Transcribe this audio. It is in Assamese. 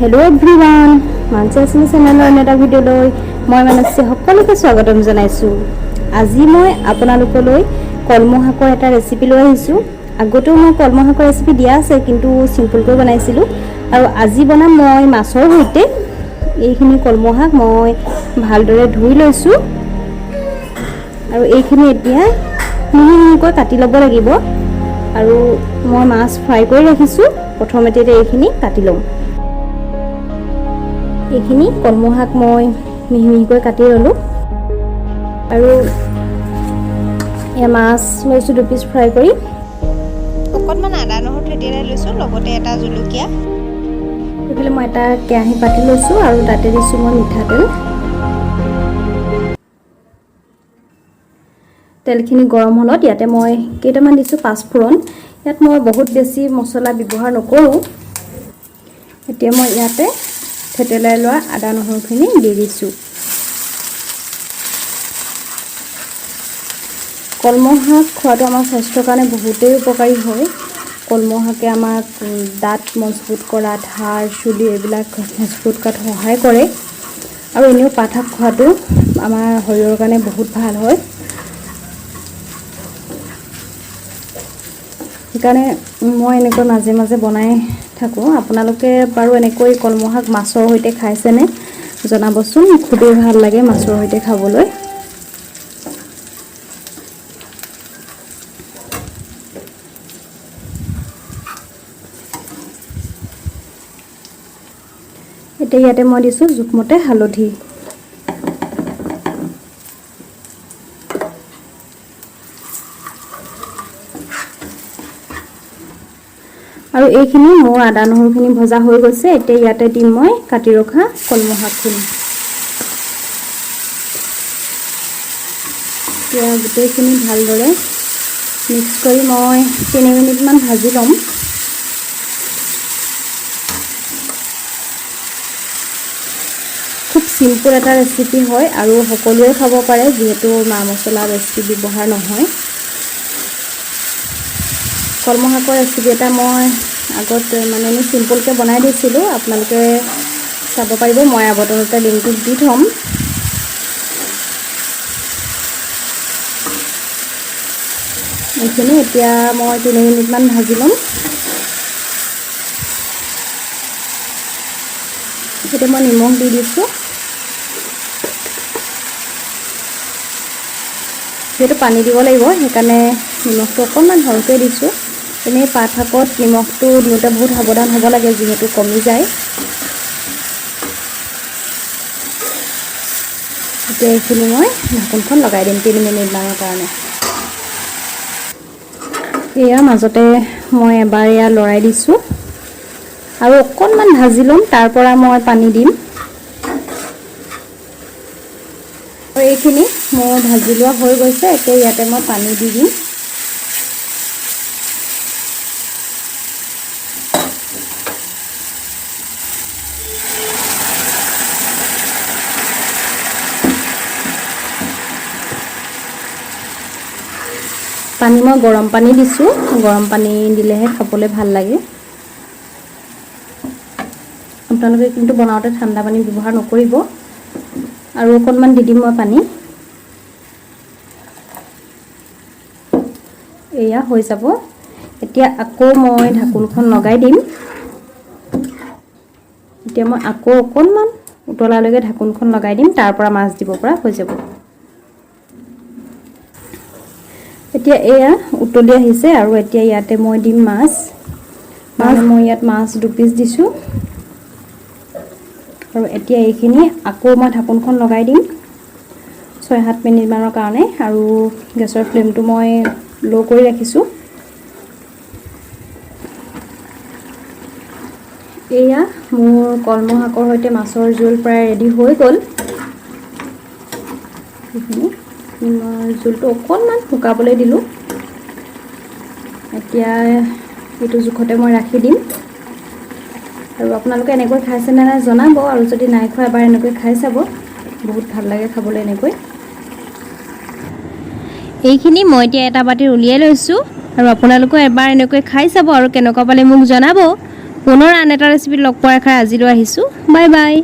হেল্ল' এভৰিৱান, মানসী আছামিজ চেনেলৰ অন্য এটা ভিডিঅ'লৈ মই মানসী সকলোকে স্বাগতম জনাইছোঁ। আজি মই আপোনালোকলৈ কলমৌ শাকৰ এটা ৰেচিপি লৈ আহিছোঁ। আগতেও মই কলমৌ শাকৰ ৰেচিপি দিয়া আছে, কিন্তু চিম্পুলকৈ বনাইছিলোঁ আৰু আজি বনাম মই মাছৰ সৈতে। এইখিনি কলমৌ শাক মই ভালদৰে ধুই লৈছোঁ আৰু এইখিনি এতিয়া মিহি মিহিকৈ কাটি ল'ব লাগিব। আৰু মই মাছ ফ্ৰাই কৰি ৰাখিছোঁ। প্ৰথমতে এতিয়া এইখিনি কাটি ল'ম। এইখিনি কলমৌ শাক মই মিহি মিহিকৈ কাটি ল'লোঁ আৰু এয়া মাছ লৈছোঁ 2 পিচ ফ্ৰাই কৰি। অকণমান আদা নহৰু থেতেলাই লৈছোঁ, লগতে এটা জলকীয়া। এইফালে মই এটা কেৰাহী পাতি লৈছোঁ আৰু তাতে দিছোঁ মই মিঠাতেল। তেলখিনি গৰম হ'লত ইয়াতে মই কেইটামান দিছোঁ পাঁচফোৰণ। ইয়াত মই বহুত বেছি মছলা ব্যৱহাৰ নকৰোঁ। এতিয়া মই ইয়াতে থেতেলাই লোৱা আদা নহৰুখিনি দি দিছোঁ। কলমৌ শাক খোৱাটো আমাৰ স্বাস্থ্যৰ কাৰণে বহুতেই উপকাৰী হয়। কলমৌ শাকে আমাক দাঁত মজবুত কৰাত, হাড়, চুলি এইবিলাক মজবুত কৰাত সহায় কৰে। আৰু এনেও পাত শাক খোৱাটো আমাৰ শৰীৰৰ কাৰণে বহুত ভাল হয়। সেইকাৰণে মই এনেকৈ মাজে মাজে বনাই থাকোঁ। আপোনালোকে বাৰু এনেকৈ কলমৌ শাক মাছৰ সৈতে খাইছেনে জনাবচোন। খুবেই ভাল লাগে মাছৰ সৈতে খাবলৈ। এতিয়া ইয়াতে মই দিছোঁ জোখমতে হালধি। আৰু এইখিনি মোৰ আদা নহৰুখিনি ভজা হৈ গৈছে। এতিয়া ইয়াতে দিম মই কাটি ৰখা কলমৌ শাকখিনি। এতিয়া গোটেইখিনি ভালদৰে মিক্স কৰি মই 3 মিনিটমান ভাজি ল'ম। খুব চিম্পুল এটা ৰেচিপি হয় আৰু সকলোৱে খাব পাৰে, যিহেতু মা মছলা বেছি ব্যৱহাৰ নহয়। কলমৌ শাকৰ ৰেচিপি এটা মই আগত মানে এনেই চিম্পুলকৈ বনাই দিছিলোঁ, আপোনালোকে চাব পাৰিব। মই আবতনতে লিংকটো দি থ'ম। এইখিনি এতিয়া মই 3 মিনিটমান ভাজি ল'ম। এতিয়া মই নিমখ দি দিছোঁ। যিহেতু পানী দিব লাগিব, সেইকাৰণে নিমখটো অকণমান সৰহকৈ দিছোঁ। এনেই পাত শাকত নিমখটো দিওঁতে বহুত সাৱধান হ'ব লাগে, যিহেতু কমি যায়। এতিয়া এইখিনি মই ঢাকোনখন লগাই দিম 3 মিনিটমানৰ কাৰণে। এয়া মাজতে মই এবাৰ এয়া লৰাই দিছোঁ আৰু অকণমান ভাজি ল'ম, তাৰ পৰা মই পানী দিম। আৰু এইখিনি মোৰ ভাজি লোৱা হৈ গৈছে। এতিয়া ইয়াতে মই পানী দি দিম। পানী মই গৰম পানী দিছোঁ। গৰম পানী দিলেহে খাবলৈ ভাল লাগে। আপোনালোকে কিন্তু বনাওঁতে ঠাণ্ডা পানী ব্যৱহাৰ নকৰিব। আৰু অকণমান দি দিম মই পানী। এয়া হৈ যাব। এতিয়া আকৌ মই ঢাকোনখন লগাই দিম। এতিয়া মই আকৌ অকণমান উতলালৈকে ঢাকোনখন লগাই দিম, তাৰ পৰা মাছ দিব পৰা হৈ যাব। এতিয়া এয়া উতলি আহিছে আৰু এতিয়া ইয়াতে মই দিম মাছ। মানে মই ইয়াত মাছ 2 পিচ দিছোঁ। আৰু এতিয়া এইখিনি আকৌ মই ঢাকোনখন লগাই দিম 6-7 মিনিটমানৰ কাৰণে। আৰু গেছৰ ফ্লেমটো মই ল' কৰি ৰাখিছোঁ। এয়া মোৰ কলমৌ শাকৰ সৈতে মাছৰ জোল প্ৰায় ৰেডি হৈ গ'ল। এইখিনি মই জোলটো অকণমান শুকাবলৈ দিলোঁ। এতিয়া এইটো জোখতে মই ৰাখি দিম। আৰু আপোনালোকে এনেকৈ খাইছেনে নাই জনাব, আৰু যদি নাই খোৱা এবাৰ এনেকৈ খাই চাব, বহুত ভাল লাগে খাবলৈ এনেকৈ। এইখিনি মই এতিয়া এটা বাতিত উলিয়াই লৈছোঁ আৰু আপোনালোকেও এবাৰ এনেকৈ খাই চাব আৰু কেনেকুৱা পালে মোক জনাব। পুনৰ আন এটা ৰেচিপি লগ পোৱাৰ আশাৰে আজিলৈ আহিছোঁ। Bye bye.